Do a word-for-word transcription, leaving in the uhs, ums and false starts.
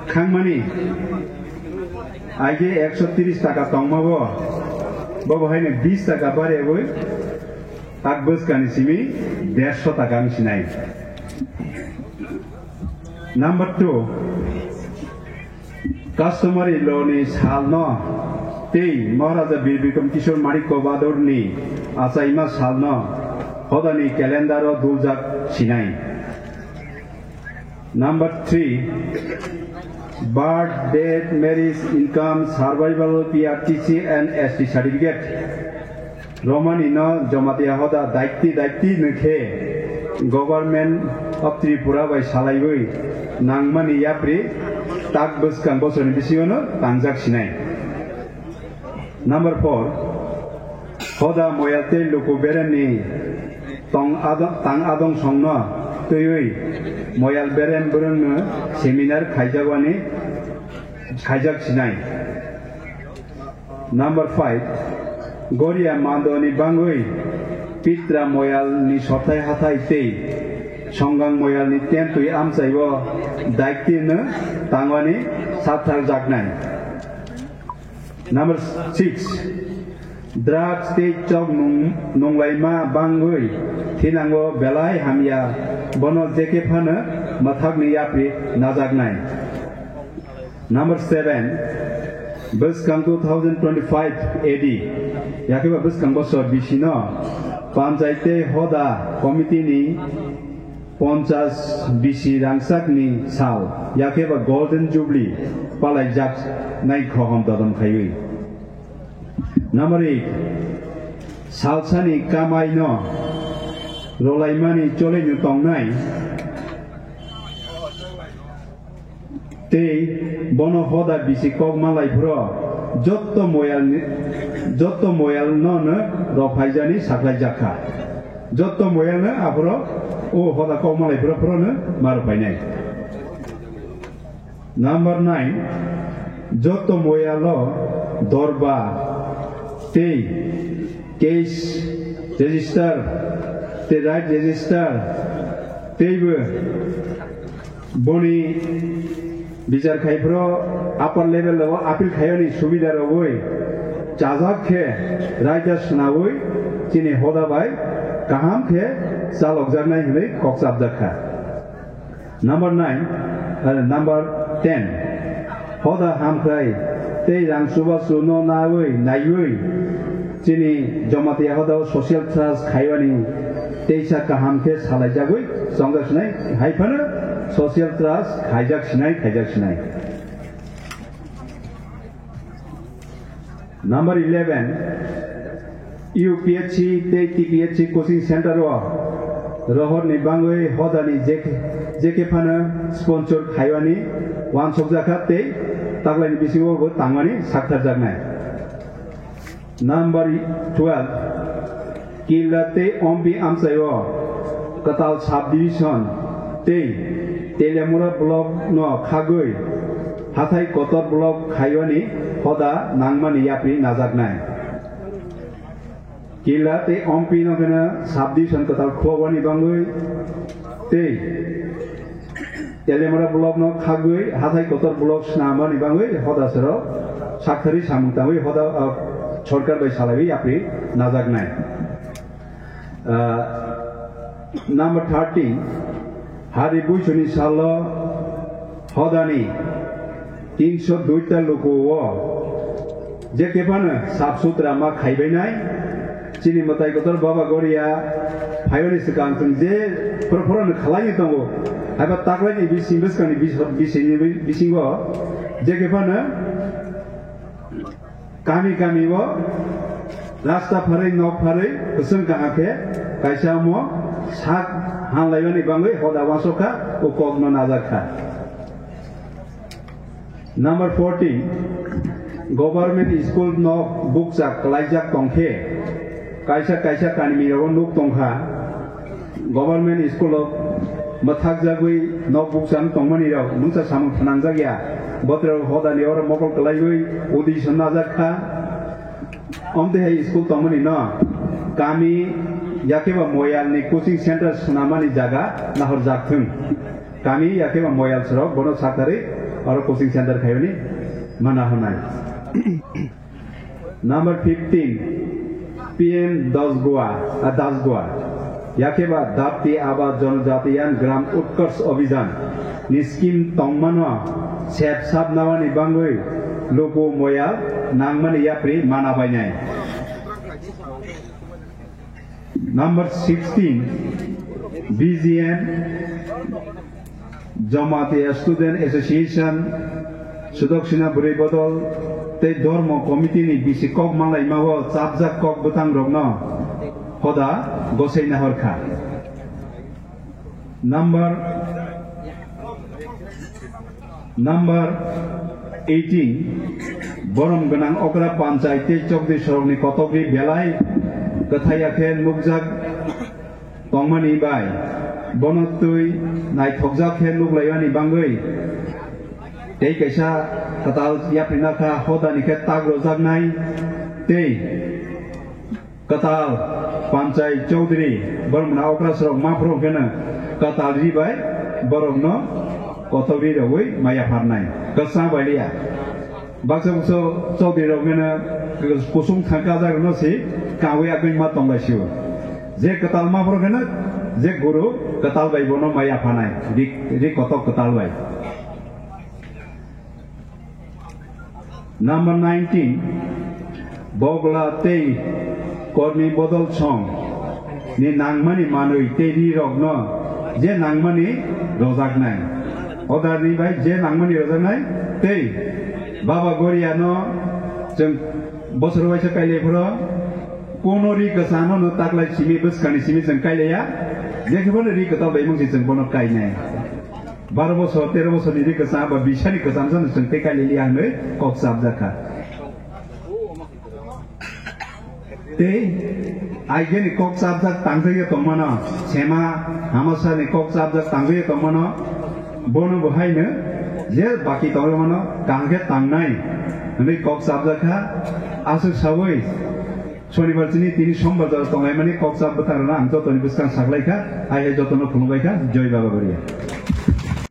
Khangmani aige ekso tris taka tongma bo, bo bo haino bis taka bariyawi tak bwskani simi derso taka wng sinai. Number two, customary law ni salno tei Maharaja Bir Bikram Kishore Manikya Bahadur ni achaima salno hodani calendar o duljak sinai. Number three, birth, death, marriage, income, survival, P R T C and S T certificate. Romani no Jamatia hoda daikti daikti nukhe Government of Tripura bai salaiwi nangmani yapri tak bwskang bosorni bisingo no tangjak sinai. Number four, hoda moyal tei luku beremni tong adong, tang adong songno twiwi moyal berem bwrwngno seminar khaijagwani khaijak sinai. Number five, Goria mandoni bangwi Pitra moyal ni sothai hathai tei Songang moyal ni tentwi amchaibo daikti no tangwani sathar jaknai. Number six, drugs tei chok nung-, nunglaima bangwi thinango belai hamya, bono jekhe phano mwthakni yapri najaknai. Number seven, bwskang two thousand twenty-five A D, yakheba bwskang bosor bisino panchayat tei hoda committee ni ponchas bisi rangchakni sal, yakheba Golden Jubilee palaijak nai khohom dodom khaiwi. Number eight, salsani kamaino rolaimani choleino tongnai tei bono hoda bisi kok manlai phuro jotto moyalni, jotto moyalno no rok phaijani saklai jakha. Jotto moyalno aphuro o hoda kok manlai phuro phuro no ma rok phainai. Number nine, jotto moyalo dorba tei case register tei right register teibo boni bichar khai phuro upper level o appeal khaiyani subida rogwi chajak khe raida swnawi chini hoda bai kaham khe chalokjaknai hwnwi kok chapjak kha. Number nine, uh, number ten, hoda hamkrai tei rang chubachu no nawi naiwi chini Jamatia hoda o social trust khaiwani teisa kaham khe salaijagwi chongjak sinai, hai phano social trust khaijak sinai, khaijak sinai. Number eleven, U P S C tei T P S C coaching center o rohorni bangwi hodani jekhe, jekhe phano sponsor khaiwani wansokjakha tei taklaini bisingo bo tangmani saktharjaknai. Number twelve, Killa tei Ompi amchaio kwtal subdivision tei Teliamura block no khagwi hathai kotor block khaiwani hoda nangmani yapri najaknai. Killa tei Ompi no kheno subdivision kwtal khwlwkmani bangwi tei Teliamura block no khagwi hathai kotor block swnamani bangwi hoda sero sakthari samung tangwi hoda, ah, sorkar bai salaiwi yapri najaknai. Ah, number thirteen, hari buisoni salo hodani tinso duita luku o je kephano sap sutra ma khaibainai, chini mwtai kotor Baba Goria phaiyoni swkang chwng je phoro phoro no khwlaini tongo, haiba taklaini bising bwskangni bis-, bisingni bi-, bisingo je kephano kami kami o rasta pharwi nok pharwi bwswng kaham khe kaisa omo sak hanlaimani bangwi hoda wansokha o kokno najakha. Number fourteen, government school nok bukcha kwlaijak tongkhe kaisa kaisa kanmiro nuk tongkha. Government school o mwthakjagwi nok bukcha tongmani rok mungsa samung phnangjak ya. Botrok hodani oro mokol kwlaiwi audition najak kha. Omtwi hai school tongmani no kami yakeba moyalni coaching center swnamani jaga nahorjak thung. Kami yakeba moyal srok bono sakari Aro coaching center khaiyoni mana hwnai. Number fifteen, P M Dasgua, a Dasgua. Yakeba Dharti Aaba Janajatiyan Gram Utkarsh Abhiyan ni scheme tongmano sep sap nawani bangwi luku moya nangmani yapri mana bainai. Number sixteen, B G M, Jamatia Student Association, Sudaksina Bwrwi Bodol tei Dhormo Committee ni bisi kok manlaima o chapjak kok bwtang rokno hoda gosai nahor kha. Number Number eighteen, borom gwnang okra panchai tei chokdi sorokni kotokni belai kwthai ya khe nukjak tongmani bai bono twi naithokjak khe nuklaimani bangwi tei kaisa kwtal yapri nakha hodani khe tak rojaknai tei Kwtal Panchai Chaudhary borokno okra sorok ma phuru hwnkhe no kwtal ri bai borokno kothok ri rogwi maya pharnai. Kwchang bai liya. Baksa bukso Chaudhary rok hwnkhe no kusung thang kajak rokno si kawi agwi ma tonglai sio. Je kwtal ma phuru hwnkhe no je guru kwtal bai bono maya phanai. Ri, ri kothok kwtal bai. Number nineteen, bogla tei kormi bodol song ni nangmani manwi tei ri rokno je nangmani rojaknai. Order ni bai je nangmani rojaknai tei Baba Goria no chwng bosor waisa kailai phuru kono ri kwchano no taklai simi bwskani simi chwng kailaiya. Je khe bono ri kwtal bai mungsi chwng bono kainai. Baro bosor, tero bosorni ri kwchang ba bisani kwchang jani chwng tei kaililiya hwnwi kok chapjak kha. Tei aigeni kok chapjak tangjakya tongmano, sema hamasani kok chapjak tangjakya tongmano, bono bo haino je baki tongmano kaham khe tangnai hwnwi kok chapjak kha. Aswk saui Sonibar chini tini sombar jora tonglaimani kok chap bwtang rwna ang jotoni bwskang saklaikha, hai hai jotono khulumbaikha, Joi Baba Goria.